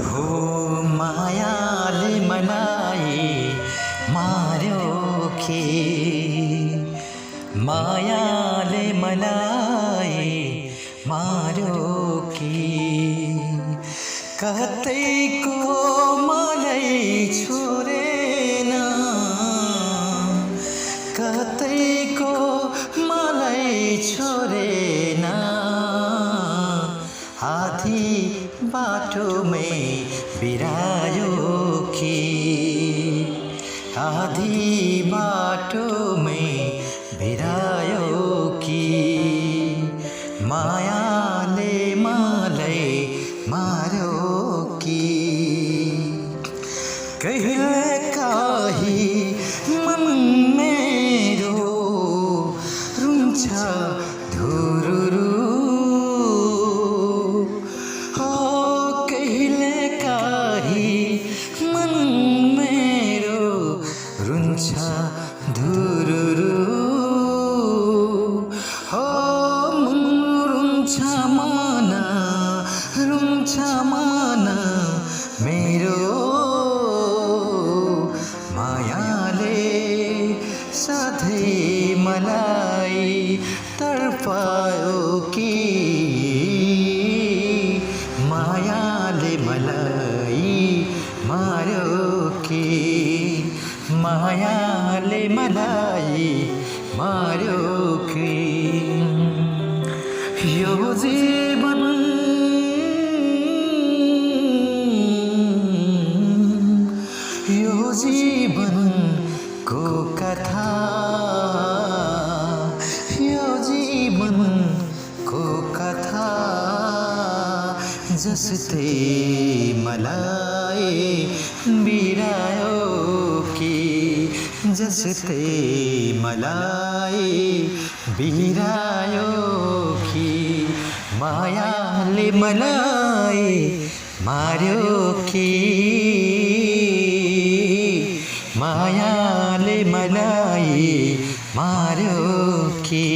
हो मायाले मलाई मार्यो कि मायाले मलाई मार्यो कि कतैको मलाई छोडेन कतैको मलाई छोडेन हाथी बाटोमै बिरायो कि आधी बाटोमै बिरायो कि मायाले मलाई मार्यो कि कहिलेकाहीँ मन मेरो रुन्छ धुरुरु हो कहिलेकाहीँ मन मेरो रुन्छ धुरुरु हो रुन्छ मन मेरो मायाले सधैँ मलाई तडपायो कि मायाले मलाई मार्यो कि मायाले मलाई मार्यो कि यो जीवन यो जीवनको कथा यो जीवनको कथा जस्तै मलाई बिरायो कि जस्तै मलाई बिरायो कि मायाले मलाई मार्यो कि मायाले मलाई मार्यो कि